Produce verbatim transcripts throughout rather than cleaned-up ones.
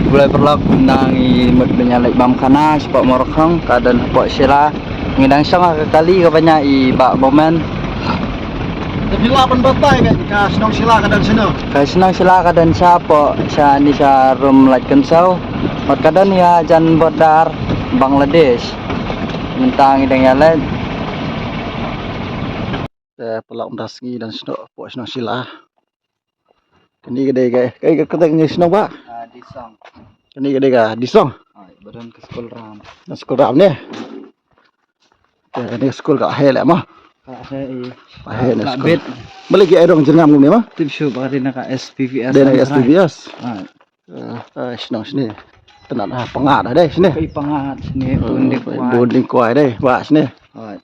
Khublei paralok, nang i mut ban ïa leit bam khana shapoh Mawryngkhong, ka don hapoh Shilla. Ngi dang shong ha ka kali kaba ñiah i Bah Bowman. Te phi lah ban batai ka, ka shnong Shilla ka don shano? Ka shnong Shilla ka don shapoh shane sha Rum Laitkynsaw. Bad ka don ïa jan border Bangladesh. Mynta ngi dang ïa leit. Te paralok, mynta sngi don shnong, hapoh shnong Shilla. Kane ka dei ka, ka, ka, ka dei ka shnong Bah? Ah, Disong. Kane ka dei ka Disong. Ai, ba don ka skul ram. Don skul ram ne. Te kane ka skul ka heh leh mo. Ka heh i. Ka heh ne skul. Balei ki ai rong jyrngam kumne mo? Tip shuh ba ka dei na ka S P V S. Dei na ka S P V S. Ai. Ah, ah, shnong shane. Tang na, ah, pyngngad dei shane. Ka i pyngngad shane, bun dieng kwai. Bun dieng kwai dei, Bah, shane. Hooid.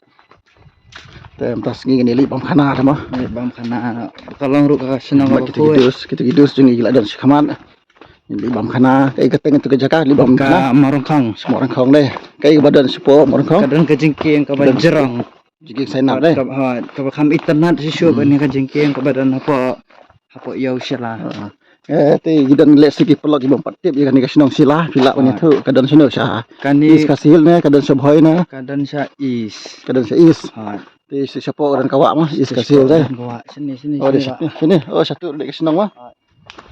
Te mynta sngi ngin ïa leit bam khana te mo. Leit bam khana. Ka long ruh ka shnong kaba khuid. Kito ki dus, kito ki dus jong ngi ki la don shakhmat. Ngin leit bam khana, kaei kata ngin tu ka jaka leit bam khana. Ka Mawryngkhong. Mawryngkhong dei. Kaei kaba don shapoh Mawryngkhong? Ka don ka jingkieng kaba jrong. Jingkieng Sainap dei. Kaba, ha, kaba kham itynnad shisha kane ka jingkieng kaba don hapoh, hapoh ïew Shilla. Ha. Eh, te ki don lehse ki paralok ki bym pat tip ïa kane ka shnong Shilla, phi lah ban ïathuh ka don shano sha East Khasi Hills ne, ka don sha Bhoi ne? Ka don sha East. Ka don sha East. Ha. Te shapoh ka don ka wah mo, East Khasi Hills dei. Ka don ka wah. Shane, shane, oh, shane, shane. Oh, shatu dei ka shnong mo. Ha.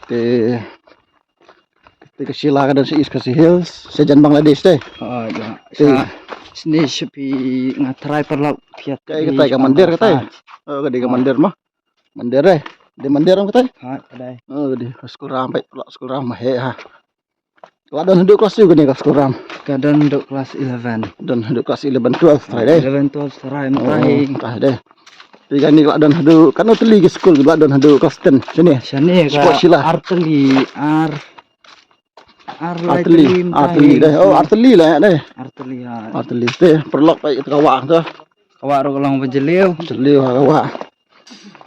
Te, te ka Shilla ka don sha East Khasi Hills, sha jan Bangladesh te. Oh, ja. Te. Sha, shane sha phi nga trai paralok phi ïa. Kaei katai, ka mandir katai? Oh, ka dei ka mandir mo. Mandir eh. Dei mandir em katai? Ha, ka dei. Oh, ka dei. Skul ram, peit paralok, skul ram ma heh ha. Ka la don haduh klas shu kane ka skul ram. Ka don haduh klas eleven. Don haduh klas eleven, twelve trai dei. Eleven, twelve trai mynta hi. Mynta dei. Te kane ka la don haduh, katno tylli ki skul ki la don haduh klas ten shane? Shane ka ar tylli, ar, ar lai tylli, ar tylli dei. Oh, ar tylli la ïa dei. Ar tylli, ha. Ar tylli. Te paralok, peit ka wah te. Ka wah ruh ka long ba jylliew. Jylliew ha ka wah.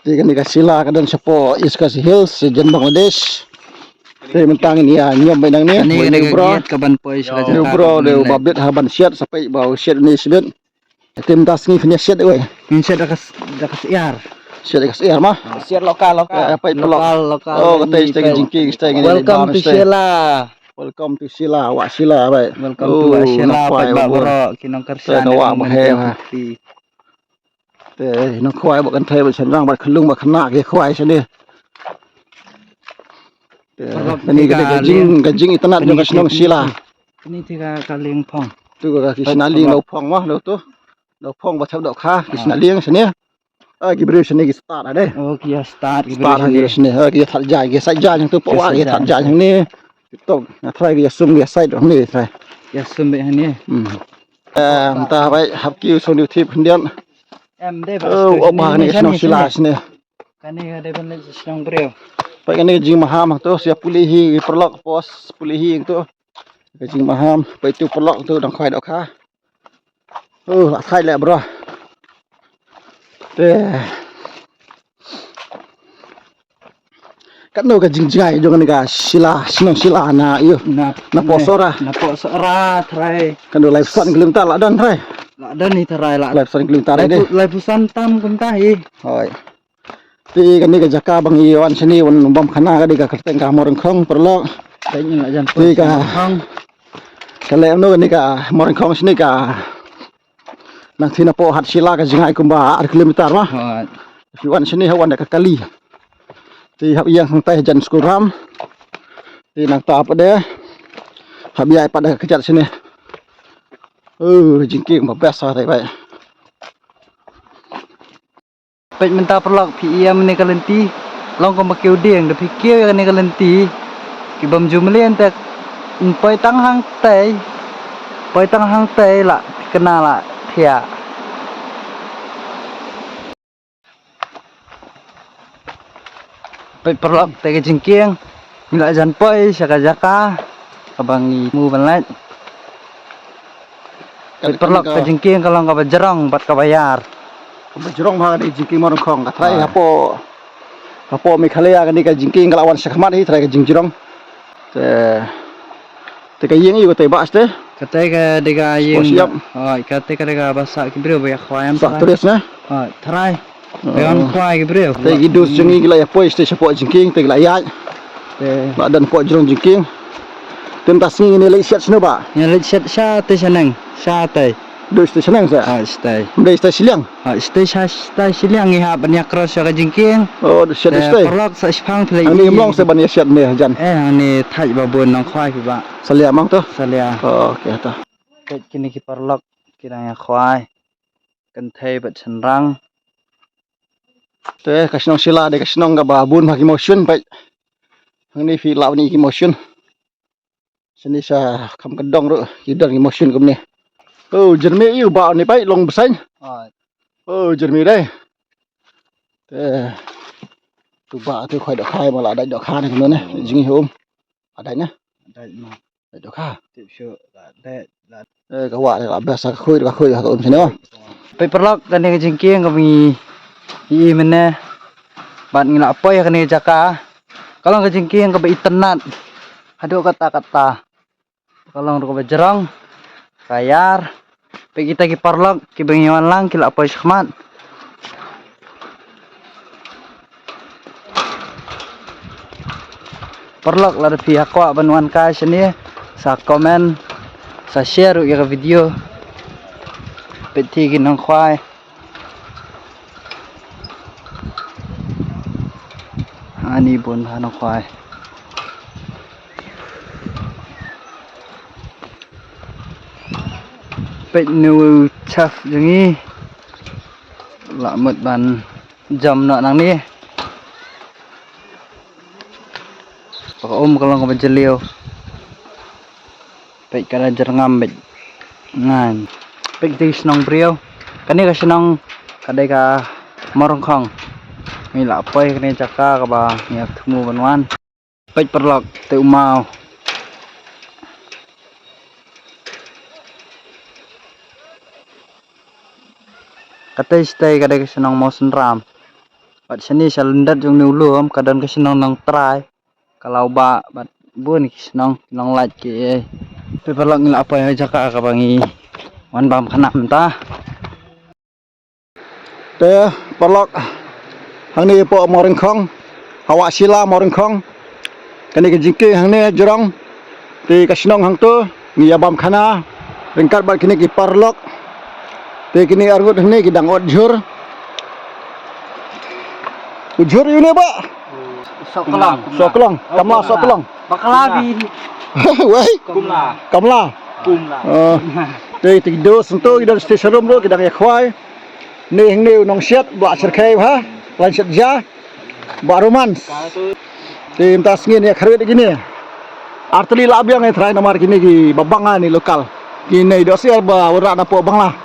Te kane ka Shilla ka don shapoh East Khasi Hills, sha jan Bangladesh. Te mynta ngin ïa ñiom beit nangne. Kane ka dei ka gate ka ban poi sha ka jaka. Bro, dei u ba bit ha ban shet, sa peit ba u shet ne shibit. Te mynta sngi phin ïa shet wei. Ngin shet da ka s-, da ka syiar. Shet da ka syiar mo. Syiar lokal, lokal. Lokal, lokal. Oh, katai shet ka jingkieng, shet ka jingkieng. Welcome to Shilla. Welcome to Shilla, wah Shilla beit. Welcome to wah Shilla, peit ba baroh ki nongkyrshan. Ka wah ba heh ha. Te nongkhwai bad kynthei bad shynrang bad khyllung bad khynnah ki khwai shane. Te kane ka dei ka jing, ka jingitynnad jong ka shnong Shilla. Kane te ka, ka lieng phong. Tu ka ki shna lieng da u phong mo, da u tu. Da u phong ba thep da u kha, ki shna lieng shane. Ah, ki briew shane ki stad ha dei. Oh, ki ïa stad, ki briew shane. Stad ha ki briew shane. Ah, ki ïa thad jaiñ, ki ïa sait jaiñ hangtu, pawah ki ïa thad jaiñ hangne. Tok, nga trai ki ïa sum, ki ïa sait hangne trai. Ïa sum beit hangne. Hmm. Eh, mynta beit hap kiew song diu tip khyndiat. Em dei ba. Oh, oh, ba kane ka shnong Shilla shane. Kane ka dei ban leit sha shnong briew. Peit kane ka jingmaham hangto, sha pule hi paralok, pos pule hi hangto. Ka jingmaham, peit tu paralok tu dang khwai dohkha. Oh, la thait leh bro. Te. Katno ka jingjngai jong kane ka Shilla, shnong Shilla na ïoh. Na, na Pohsohra. Na Pohsohra trai. Katno, laiphew san kilometer la don trai. La don hi trai la. Laiphew san kilometer dei. Laiphew, laiphew san tam kumta hi. Hooid. Te kane ka jaka ba ngi wan shane wan bam khana ka dei ka kyrteng ka Mawryngkhong paralok. Te ka, ka leh kumno kane ka Mawryngkhong shane ka Nangta napoh Hat Shilla ka jngai kumba ar kilometer ma. Hooid. Phi wan shane ha wan da ka kali. Te hap ïeng hangtai hajan skul ram. Te nangta pat de hap ïaid pat da ka kjat shane. Uh, jingkieng ba best ha tai bai. Peit mynta paralok phi ïa mynne ka lynti. Long kumba kiew dieng da phi kiew ïa kane ka lynti. Ki bym ju mlien te poi tang hangtai. Poi tang hangtai la thikna la thiah. Peit paralok te ka jingkieng. Ngi la jan poi sha ka jaka kaba ngi mut ban leit. Peit paralok ka jingkieng ka long kaba jrong bad kaba ïar. Kaba jrong bha ka dei jingkieng Mawryngkhong ka trai hapoh, hapoh Meghalaya kane ka jingkieng ka la wan shakhmat hi trai ka jingjrong. Te, te ka ïing aïu kata ba ste? Kata ka dei ka ïing. Hooid, kata ka dei ka ba sah ki briew ba ïa khwai em. Sah tourist ne? Hooid, trai. Ba ïa khwai ki briew. Te ki dus jong ngi ki la ïa poi sha shapoh jingkieng te ki la ïaid. Te la don hapoh jrong jingkieng. Te mynta sngi ngin ïa leit shet shano, Bah? Ngin leit shet shatei shaneng, shatei. Duh shatei shaneng seh? Ha, shatei. Ym dei shatei shiliang? Ha, shatei sha, shatei shiliang ngi hap ban ïa cross sha ka jingkieng. Oh, duh shet, duh shatei. Paralok sa shipang phi leit. Hangne ym long seh ban ïa shet ne jan? Eh, hangne thait ba bun nongkhwai kiba. Salia mang to? Salia. Oh, okay to. Peit kine ki paralok ki dang ïa khwai. Kynthei bad shynrang. Te ka shnong Shila dei ka shnong kaba bun bha ki mawshun, peit. Hangne phi lah ban i ki mawshun. Shane sha kham kyndong ruh ki don ki mawshun kumne. Oh, jyrmi ïa u Bah ne, peit, long bseiñ. Ai. Oh, jyrmi dei. Te tu Bah tu khwai dohkha, ma la dait dohkha ne kumne ne. Jingim. Adai na? Adai ma. Adai dohkha. Tip shu la dai la. Eh, ka wah la best ka khuid, ka khuid ka um sini, oh. Peit paralok, kane ka jingkieng kaba ngi i mynne. Bad ngi la poi ha kane ka jaka. Ka long ka jingkieng kaba itynnad haduh katta katta. Ka long ruh kaba jrong, ka ïar. Peit kita ki paralok kiba ngi wan lang ki la poi shakhmat. Paralok, lada phi kwah ban wan kai shane, sa comment, sa share ruh ïa ka video. Peit ki nongkhwai. Ani bun bha nongkhwai. Peit nu chef jong ngi. La mut ban jam noh nangne. Ka um ka long kaba jylliew. Peit ka da jyrngam beit ngan. Peit ka shnong briew. Kane ka shnong ka dei ka Mawryngkhong. Ngi la poi kane jaka kaba ngi ïa thmu ban wan. Peit paralok, te u maw. Katei shatei ka dei ka shnong Mawsynram. Bad shane sha lyndet jong une u lum ka don ka shnong Nongtrai. Ka Lawbah bad bun ki shnong Nonglait ki. Te paralok, ngi la poi ha jaka kaba ngi wan bam khana mynta. Te paralok, hangne hapoh Mawryngkhong, ha Wah Shila Mawryngkhong. Kane ka jingkieng hangne jrong. Te ka shnong hangto ngi ïa bam khana ryngkat bad kine ki paralok. Te kine arngut hangne ki dang ot jhur. U jhur ïa une, Bah? Sohklong. Sohklong. Kamla Sohklong. Bakla bi. Wei? Kumla. Kamla. Kumla. Eh, te, te ki dos hangto ki don shatei sharum ruh ki dang ïa khwai. Ne hangne u nongshet, Bah Shyrkhei, ha, khlaiñ shet ja, Bah Romans. Te mynta sngi ngin ïa khreh ïa kine. Artylli la biang ïa trai namar kine kiba bang ha ne local. Kine dohsyiar ba wanrah napoh Bangla.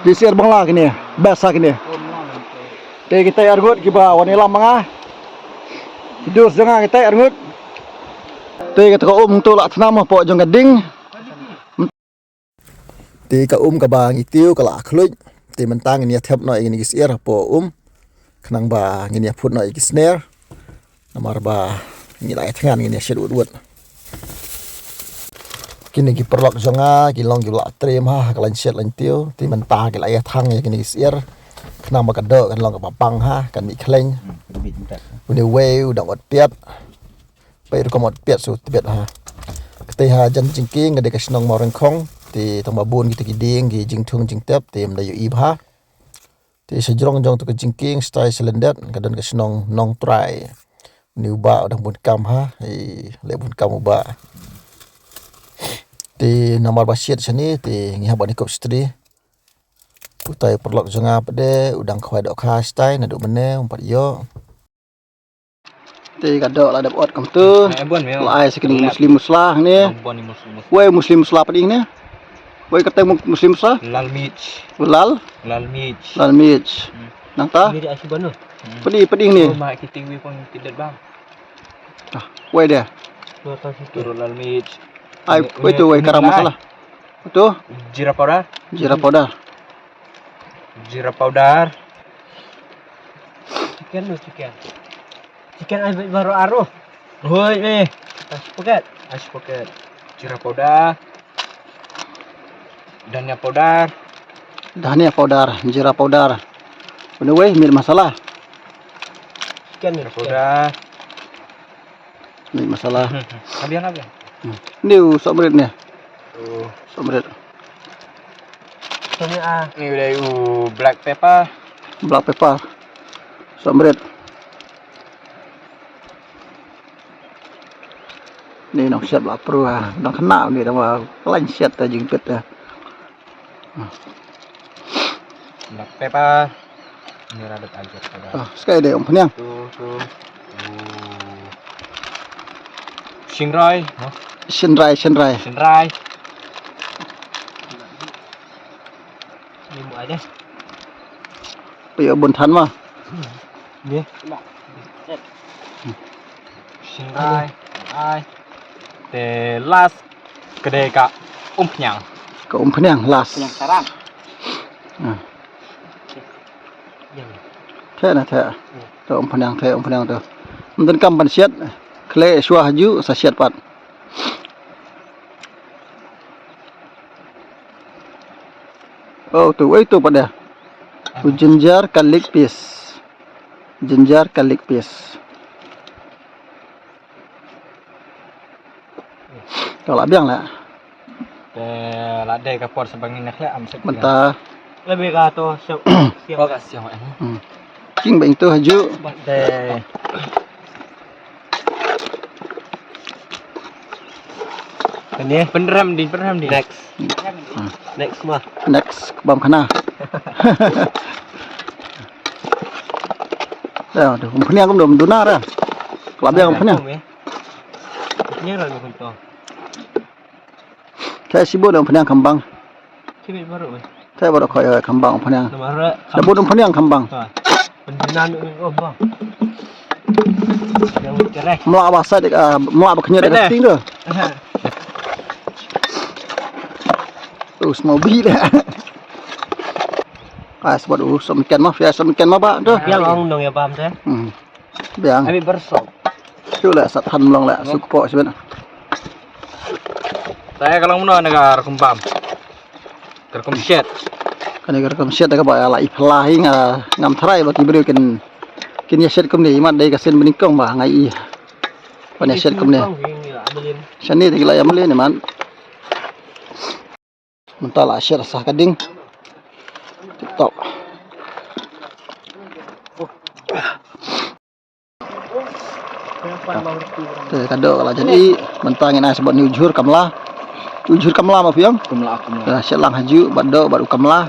Dohsyiar Bangla kine, best ha kine. Te kita arngut kiba wan ïalam ma nga. Ki dos jong nga kita arngut. Te kata ka um hangto la thnam hapoh jong ka ding. Te ka um kaba ngi tiew ka la khluit. Te mynta ngin ïa thep noh ïa kine ki syiar hapoh um. Khnang ba ngin ïa phut noh ïa ki sner. Namar ba ngi la ïa thngan, ngin ïa shet wut wut. Kine ki paralok jong nga ki long kiba la trei ha ka lain shet lain tiew. Te mynta ki la ïa thang ïa kine ki syiar. Khnang ba ka doh kan long kaba bang ha, kan mih khlaiñ. Une uwei u dang ot piat. Peit rukom ot piat, shu tbit ha. Katei hajan jingkieng ka dei ka shnong Mawryngkhong. Te tang ba bun kita ki dieng ki jingthung jingtep te ym da ïohi bha. Te sha jrong jong tu ka jingkieng shatai sha lyndet ka don ka shnong Nongtrai. Une u bah u dang bun kam ha. Ei, leh bun kam u bah. Te namar ba shet shane te ngi hap ban ïakop shatri. Utai u paralok jong nga pat de u dang khwai dohkha shatai naduh mynne um pat ïoh. Te ka doh la dep ot kumtu. Eh, bun, meo. La ai sa kine ki musli musla hangne. Bun, bun, musli musla. Wei musli musla pat de hangne. Wei kata mu-, musli musla? Lal Mirch. Lal? Lal Mirch. Lal Mirch. Hmm. Nangta? Ni di ashi banu. Hmm. Pat de, pat de hangne. Oh, ma ki tingwi pun tidak bang. Ah, wei de. Turun Lal Mirch. Ai, wei tu, wei garam masala. Tu? Jeera powder. Jeera powder. Jeera powder. Chicken no chicken. Chicken ai baru aru. Hoi ni. Ashi packet. Ashi packet. Jeera powder. Dhania powder. Dhania powder, jeera powder. Anyway, meat masala. Chicken no chicken. Powder. Meat masala. Abiang, abiang. Ni u sohmrit ni. U sohmrit. Ni u dei u black pepper. Black pepper. Sohmrit. Ni nong shet la pru ha. Nong kena ni dang wa klan shet ta jingpit ta. Black pepper. Ni radat aja pada. Ah, sekai deh, Om Peniang. Tu, tu. Oh. Shingrai. Shingrai, shingrai. Shingrai. Ni buat deh. Pia bun than ma. Ni. Shingrai. Ai. Te last. Ka dei ka umphniang. Ka umphniang last. Phniang sarang. Ah. Theh na theh. Ka umphniang theh umphniang tu. Mynta kam ban siat. Khleh shuwa haju sa siat pat. Oh tu, oi tu pada. Tu ginger garlic paste. Ginger garlic paste. Ka la biang la. Te la dei ka por sa ba ngin ïa khleh am sek. Mynta. Lebih ka to siap. Siap. Oh, ka siap, eh. Hmm. King ba ing tu haju. Te. Kane pynrem din, pynrem din. Next. Hmm. Next mah. Next bam khana. Dah, tu umphniang kum dum duna dah. Ka la biang umphniang. Ni lah ni kunto. Theh shibun umphniang khambang. Shibit baru, eh. Theh baru khoi, eh, khambang umphniang. Nomor re. Da bun umphniang khambang. Ha. Pendinan ni, oh, bang. Yang cerek. Mla ba sa dik, ah, mla ba khnya dik ting tu. Aha. Tu semua bi dah. Ah, sebab tu, semua ikan mah, ya, semua ikan mah, Pak, tu. Yang ong dong ya, paham tu, eh? Hmm. Biang. Abi bersop. Shu la sat han mlong la, shu kpoh shu ben. Te ka long mano ne ka rukom bam. Ka rukom shet. Kane ka rukom shet kaba la i phylla hi nga ngam tharai ba ki briew kin, kin ïa shet kumne, imat dei ka sien banyngkong ba nga i. Ban ïa shet kumne. Shane te ki la ïa mlien imat. Mynta la shet sa ka ding. Tip top. Te ka doh ka la jan i, mynta ngin ai sa bad ni u jhur kamla. U jhur kamla ma phi ong? Kamla, kamla. Te shet lang haju bad doh bad u kamla.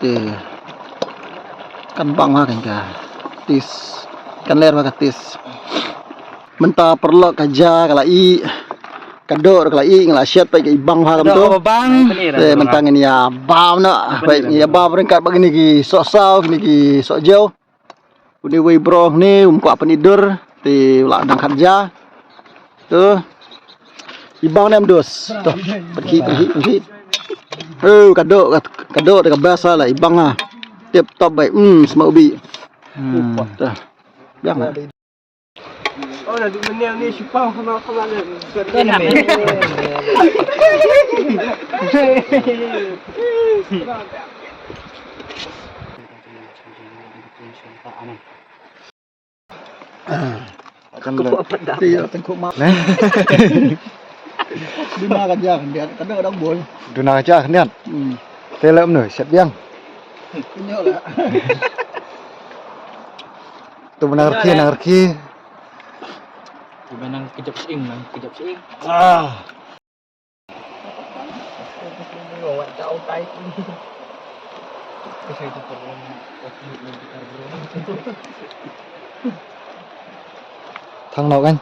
Te kan bang ha kan ka tis. Kan ler ha ka tis. Mynta paralok ka ja ka la i. Ka doh ka la i, nga la shet peit ka i bang ha kam tu. Doh bang. Te mynta ngin ïa bam noh. Peit ngin ïa bam ryngkat bad kine ki sohsaw, kine ki sohjew. Une uwei bro ne um kwah pyni dur. Te u la dang khat ja. Tu. I bang ne em dos. Tu. Pynkhih, pynkhih, pynkhih. Oh, ka doh, ka, ka doh ka best la i bang ha. Tip top beit. Hmm, sma ubi. Hmm. Tu. Biang la. Oh, na duk menang ni, sipang sama, sama le. Kan me. Kan le. Ti tengkuk mak. Duna ka ja khyndiat, ka dang dang bol. Duna ka ja khyndiat. Hmm. Te lem nu, shet biang. Kunyo la. Tu ba nang rkhi, nang rkhi. Tu ba nang kejap sing, nang kejap sing. Ah. Thang nok kan.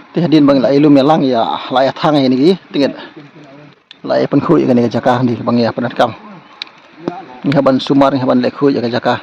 Te hadien ba ngi la ïalum ïalang ïa la ïa thang ïa kine ki tingit. La ïa pynkhuid ïa kane ka jaka ni ba ngi ïa pyndonkam. Ngi hap ban sumar, ngi hap ban leh khuid ïa ka jaka.